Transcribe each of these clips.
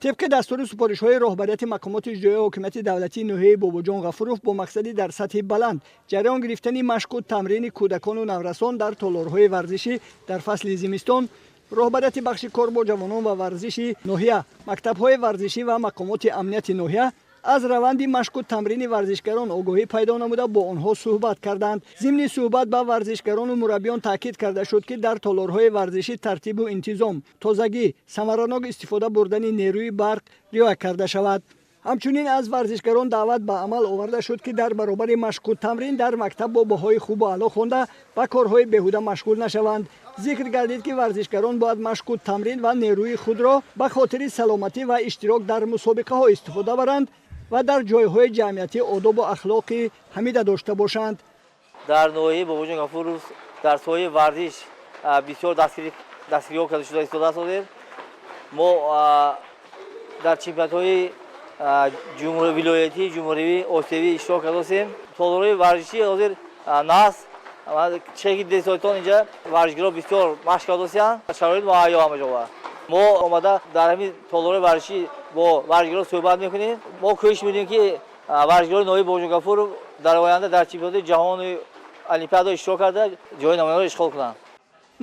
Тибқи дастуру супоришҳои роҳбарияти мақомоти иҷроияи ҳокимияти давлатии ноҳияи Бобоҷон Ғафуров бо мақсади дар сатҳи баланд ҷараён гирифтани машқу тамрини кӯдакону наврасон дар толорҳои варзишӣ дар фасли зимистон, роҳбарияти бахши кор бо ҷавонон ва варзиши ноҳия, мактабҳои варзишӣ ва мақомоти амнияти ноҳия аз раванди машқу тамрини варзишгарон огоҳӣ пайдо намуда, бо онҳо суҳбат карданд. Зимни суҳбат ба варзишгарону мураббиён таъкид карда шуд, ки дар толорҳои варзишӣ тартибу интизом, тозагӣ, самаранок истифода бурдани нерӯи барқ риоя карда шавад. Ҳамчунин аз варзишгарон даъват ба амал оварда шуд, ки дар баробари машқу тамрин дар мактаб бо баҳои хубу аъло хонда, ба корҳои беҳуда машғул нашаванд. Зикр гардид, ки варзишгарон бояд машқу тамрин ва нерӯи худро ба хотири саломатӣ ва иштирок дар мусобиқаҳо истифода баранд ва дар ҷойҳои ҷамъиятӣ одобу ахлоқи ҳамида дошта бошанд. Дар ноҳияи Бобоҷон Ғафуров дар соҳаи варзиш бисёр дастгириҳо карда шуда истодааст. Ҳозир мо дар чемпионатҳои вилоятӣ, ҷумҳуриявӣ, осиёвӣ иштирок кардастем. Толорҳои варзишӣ ҳозир нас чеки десойтон инҷа варзишгаро бисёр машқ кардастиянд, шароит муҳайё ҳама ҷоба. Мо омада дар ҳамин толорҳои варзишӣ бо варзишгарон суҳбат мекунем. Мо кӯшиш медиҳем, ки варзишгарони ноҳияи Бобоҷон Ғафуров дар оянда дар чемпионати ҷаҳону олимпиада иштирок карда, ҷои намояндаро ишғол кунанд.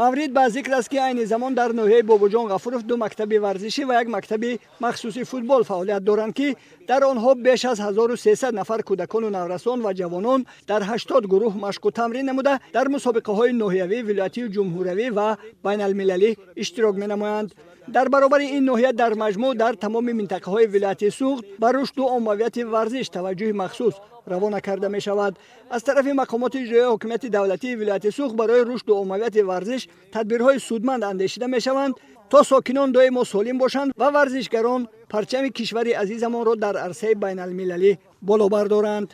Маврид ба зикр аст, ки айни замон дар ноҳияи Бобоҷон Ғафуров ду мактаби варзишӣ ва як мактаби махсуси футбол фаъолият доранд, ки дар онҳо беш аз 1300 нафар кӯдакону наврасон ва ҷавонон дар 80 гурӯҳ машқу тамрин намуда, дар мусобиқаҳои ноҳиявӣ, вилоятию ҷумҳуриявӣ ва байналмилалӣ иштирок менамоянд. Дар баробари ин ноҳия дар маҷмӯъ дар тамоми минтақаҳои вилояти Суғд ба рушду оммавияти варзиш таваҷҷӯҳи махсус равона карда мешавад. Аз тарафи мақомоти иҷроияи ҳокимияти давлатии вилояти Суғд барои рушду оммавияти варзиш тадбирҳои судманд андешида мешаванд, то сокинон доимо солим бошанд ва варзишгарон парчами кишвари азизамонро дар арсаи байналмилалӣ боло бардоранд.